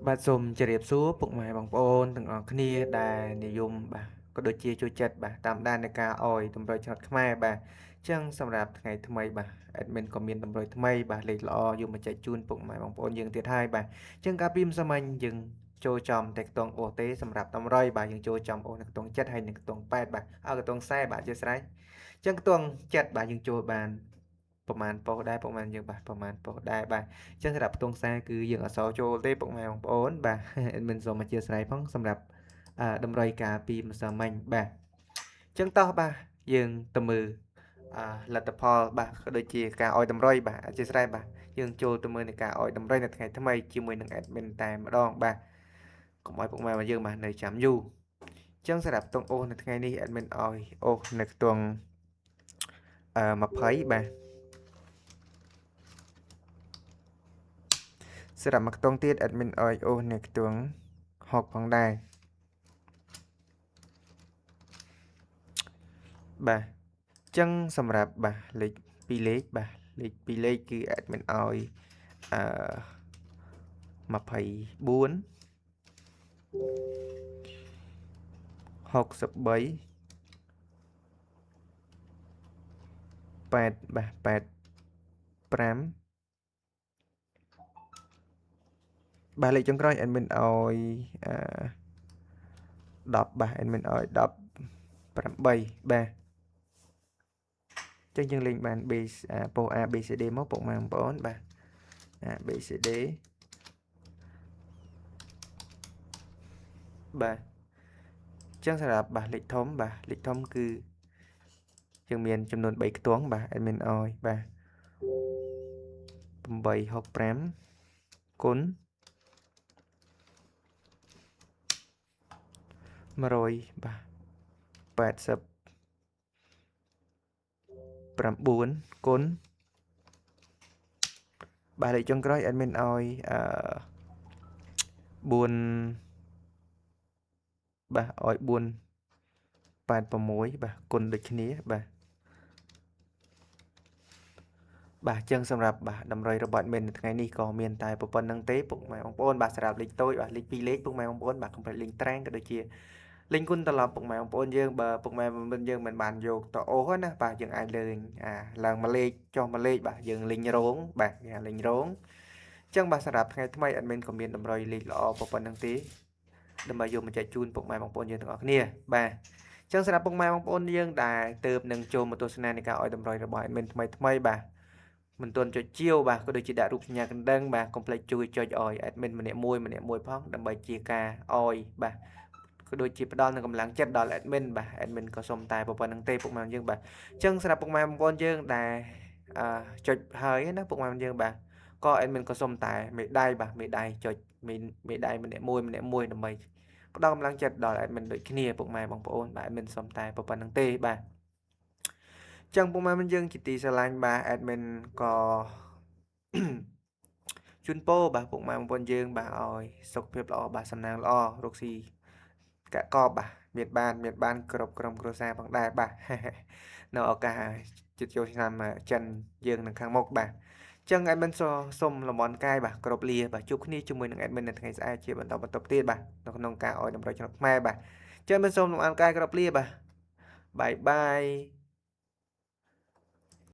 បាទសូមជម្រាបសួរពុកម៉ែបងប្អូនទាំងអស់គ្នាដែលនិយមបាទក៏ដូចជាចូលចិត្តបាទតាមដាននៃការអោយតម្រុយឆ្នោតខ្មែរបាទអញ្ចឹងសម្រាប់ថ្ងៃថ្មីបាទ admin ក៏មានតម្រុយថ្មីបាទលេខល្អយកមកចែកជូនពុកម៉ែបងប្អូនយើងទៀតហើយបាទអញ្ចឹងកាលពីម្សិលមិញយើងចូលចំតែខ្ទង់អូសទេសម្រាប់តម្រុយបាទយើងចូលចំអូសនៅខ្ទង់7ហើយនៅខ្ទង់8បាទអើខ្ទង់40បាទអធិស្ឋានអញ្ចឹងខ្ទង់7បាទយើងចូលបានប្រហែលប៉ុស្តិ៍ដែរប្រហែលយើងបាទប្រហែលប៉ុស្តិ៍ដែរបាទអញ្ចឹងសម្រាប់ខ្ទង់40គឺយើងអត់សល់ចូលទេពុកម៉ែបងប្អូនបាទ admin សូមអធិស្ឋានផងសម្រាប់តម្រុយការពីម្សិលមិញបាទអញ្ចឹងតោះបាទយើងទៅមើលលទ្ធផលបាទក៏ដូចជាការអោយតម្រុយបាទអធិស្ឋានបាទយើងចូលទៅមើលនៃការអោយតម្រុយនៅថ្ងៃថ្មីជាមួយនឹង admin តែម្ដងបាទកុំឲ្យពុកម៉ែរបស់យើងបាទនៅចាំយូរអញ្ចឹងសម្រាប់ខ្ទង់អូសនៅថ្ងៃនេះ admin ឲ្យអូសនៅខ្ទង់20បាទសម្រាប់មួយខ្ទង់ទៀត admin ឲ្យអូសនៅខ្ទង់6ផងដែរបាទអញ្ចឹងសម្រាប់បាទលេខ2លេខបាទលេខ2លេខគឺ admin ឲ្យ24 63 8បាទ85បាទលេខចុងក្រោយ admin ឲ្យ10បាទ admin ឲ្យ18បាទចឹងយើងលេងបាន B ពោ A B C D មកពុកម៉ែបងប្អូនបាទ A B C D បាទចឹងសម្រាប់បាទលេខធំបាទលេខធំគឺយើងមានចំនួន3ខ្ទង់បាទ admin ឲ្យបាទ865គុណ100បាទ89គុណបាទលេខចុងក្រោយ admin ឲ្យ4បាទឲ្យ4 86បាទគុណដូចគ្នាបាទបាទចឹងសម្រាប់បាទតម្រុយរបស់ admin នៅថ្ងៃនេះក៏មានតែប៉ុណ្្នឹងទេពុកម៉ែបងប្អូនបាទសម្រាប់លេខតូចបាទលេខ2លេខពុកម៉ែបងប្អូនបាទកុំភ្លេចលេងត្រាងក៏ដូចជាលេងគុណត្រឡប់ពុកម៉ែបងប្អូនយើងបើពុកម៉ែបងប្អូនយើងមិនបានយកទៅអូសណាបាទយើងអាចលេងឡើងមួយលេខចុះមួយលេខបាទយើងលេងរោងបាទគេលេងរោងអញ្ចឹងបាទសម្រាប់ថ្ងៃថ្មី admin ក៏មានតម្រុយលេខល្អប៉ុណ្្នឹងទេដើម្បីយកមកចែកជូនពុកម៉ែបងប្អូនយើងទាំងអស់គ្នាបាទអញ្ចឹងសម្រាប់ពុកម៉ែបងប្អូនយើងដែលទើបនឹងចូលមកទស្សនានៃការឲ្យតម្រុយរបស់ admin ថ្មីថ្មីបាទមិនទាន់ចុចជាវបាទក៏ដូចជាដាក់រូបសញ្ញាកណ្ដឹងបាទកុំភ្លេចជួយចុចឲ្យ admin ម្នាក់មួយម្នាក់មួយផងដើម្បីជាការឲ្យបាទក៏ដូចជាផ្ដល់នូវកម្លាំងចិត្តដល់ admin បាទ admin ក៏សុំតែប៉ុណ្្នឹងទេពុកម៉ែយើងបាទអញ្ចឹងសម្រាប់ពុកម៉ែបងប្អូនយើងដែលចុចហើយណាពុកម៉ែយើងបាទក៏ admin ក៏សុំតែមេដៃបាទមេដៃចុចមេដៃម្នាក់មួយម្នាក់មួយដើម្បីផ្ដល់កម្លាំងចិត្តដល់ admin ដូចគ្នាពុកម៉ែបងប្អូនបាទ admin សុំតែប៉ុណ្្នឹងទេបាទចឹងពុកម៉ែយើងជាទីស្រឡាញ់បាទ admin ក៏ជូនពរបាទពុកម៉ែបងប្អូនយើងបាទឲ្យសុខភាពល្អបាទសំណាងល្អរកស៊ីកាក់កបបាទមានបានគ្រប់ក្រុមគ្រួសារផងដែរបាទនៅឱកាសជិតចូលឆ្នាំចិនយើងនឹងខាងមុខបាទចឹង admin សូមលំអរកាយបាទគ្រប់លាបាទជួបគ្នាជាមួយនឹង admin នៅថ្ងៃស្អែកជាបន្តបន្ទាប់ទៀតបាទនៅក្នុងការឲ្យតម្រុយឆ្នោតខ្មែរបាទចឹង admin សូមលំអរកាយគ្រប់លាបាទបាយបាយ។